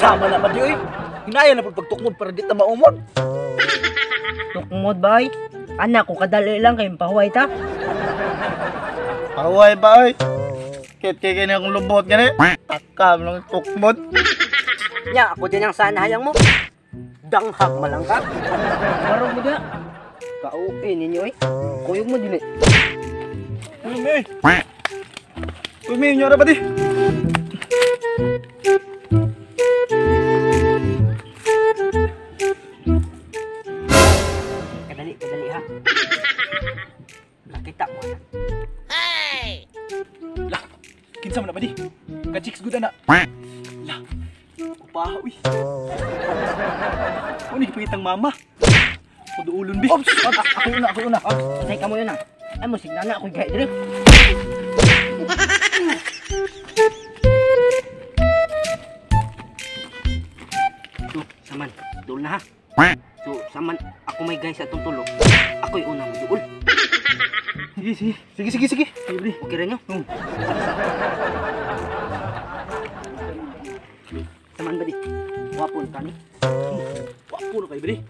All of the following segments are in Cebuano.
Sama na ba di oy? Hinaya na pud pagtukmod para di ta maumod. Tukmod bay. Anak ko kadali lang kay pahuway ta. Pahuway ba oy? Kit kay kini akong lubot gani. Takam lang tukmod. Nya ako din ang sana hayang mo. Danghag malang ka. Barog mo diha. Kauin ninyo eh. Kuyog mo dili. Uy, may. Uy, may nyora ba di? Kadali, kadali ha. Nakita mo na. Hey! Lah, kinsa man na ba di? Ka-chicks good ana. Lah, upaha uy. Ano gipangitang mama? Kuduulon bi. Ops, ako una, ako una. Ops, say ka mo yun ah. Ay mo signal na ako gahi diri. So, saman, duol na ha. So, saman, ako may guys sa atong tulog. Ako'y una mo duol. Sige, sige. Sige, sige, sige. Sige, okay rin nyo? Saman ba di? Wapon ka ni? Wapo na kayo ba di?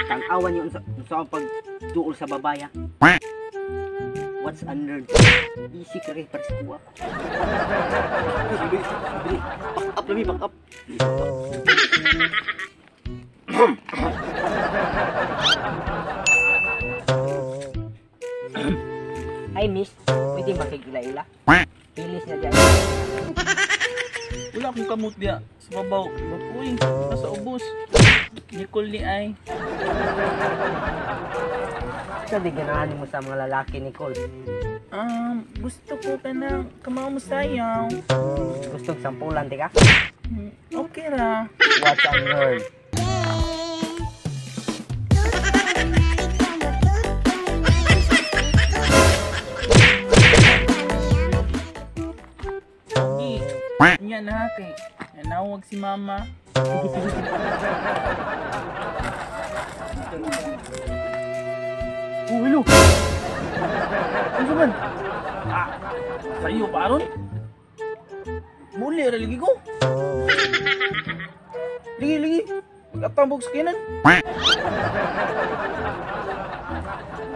Tanawan niyo unsa ang pagduol sa babaya. What's unlearned? Easy ka rin para sa kuwa. Back up lami, back up. Hi miss, pwede makikila-ila? Pilis na dyan. Wala akong kamot diya. Sa babaw. Bapuy, nasa ubos. Nicole ni ay. Sa di ganahan mo sa mga lalaki, Nicole? Gusto ko ka na kamao mo sayaw. Gusto sampulan, di ka? Okay ra. What's unlearned? Nya na kay nanawag si mama. Oh, hello. Ano man? Ah, sayo pa ron? Muli ra lagi ko. Ligi ligi. Mag-atambog sa kinan.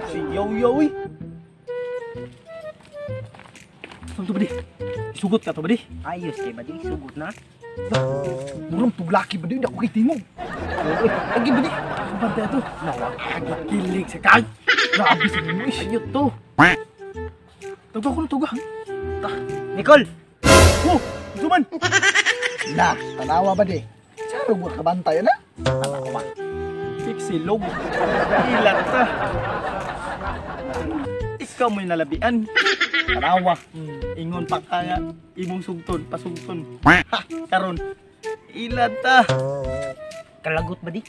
Si yaw yaw eh. Saan to ba di? Sugot ka to ba di? Ayos kay ba di? Sugot na? Murang tuglaki ba di? Hindi ako kay tingog. Uy, lagi ba di? Ang bantay ito. Nawag, kilig sa kay. Grabe sa inyo. Ayot to. Tuga ko na tuga. Nicole! Oh, duman! Lah, tanawa ba di? Charog mo kabantay na? Tanawa. Piksilog. Ilat ta. Ikaw mo'y nalabian. Tanawa. Ingon pa ka nga. Imong sugton, pasugton. Ha, karon. Ilad ta. Kalagot ba di?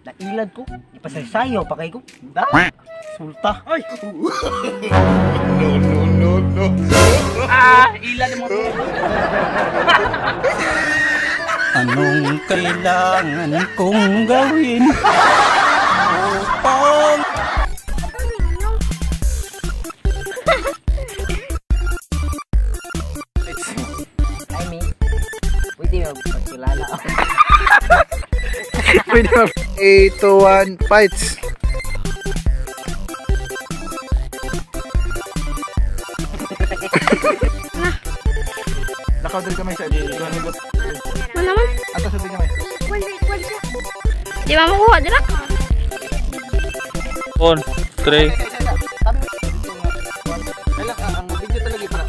Nailad ko. Ipasaysayo pa kay ko. Da. Sulta. Ay! No, no, no, no. Ah, ilad mo. Anong kailangan kong gawin upang Hi, miss. Pwede mo pagkilala. Pwede mo. 8, 2, 1, fights! Lakaw din kamay sa Mana man? Atas sa kamay. Di ba makuha dira? 1, 3. Ang video talaga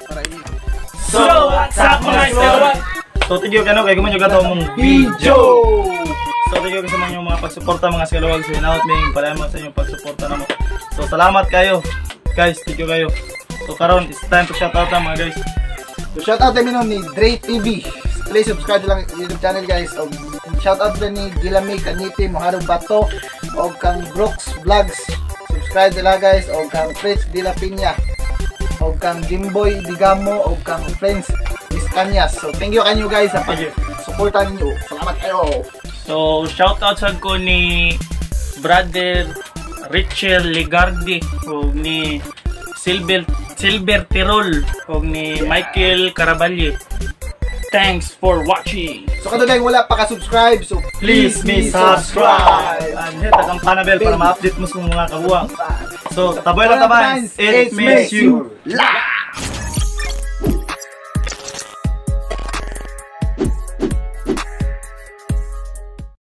para ini. So, what's up mga isla? So, thank you kano kay gumanyo gato mong video. So, thank you sa mga inyong mga pagsuporta mga skalawag. So, hinaot may palaman sa inyong pagsuporta namo. So, salamat kayo. Guys, thank you kayo. So, karon it's time to shout out na mga guys. So, shout out namin ni Dre TV. Please subscribe lang YouTube channel guys. Og shout out din ni Gilami Kaniti Moharong Bato og kang Brooks Vlogs. Subscribe nila guys og kang Fritz De La Piña og kang Jimboy Digamo og kang Friends Miscanyas. So thank you kanyo guys sa pag-suporta ninyo. Salamat kayo. So shout out sad ko ni Brother Richel Ligardi og ni Silver Tirol og ni Michael Carabalye. Thanks for watching. So kadto wala pa ka-subscribe, so Please me subscribe and hit the kampana bell para ma-update mo sa mga kabuwang. So, taboy lang tabans. It makes you laugh.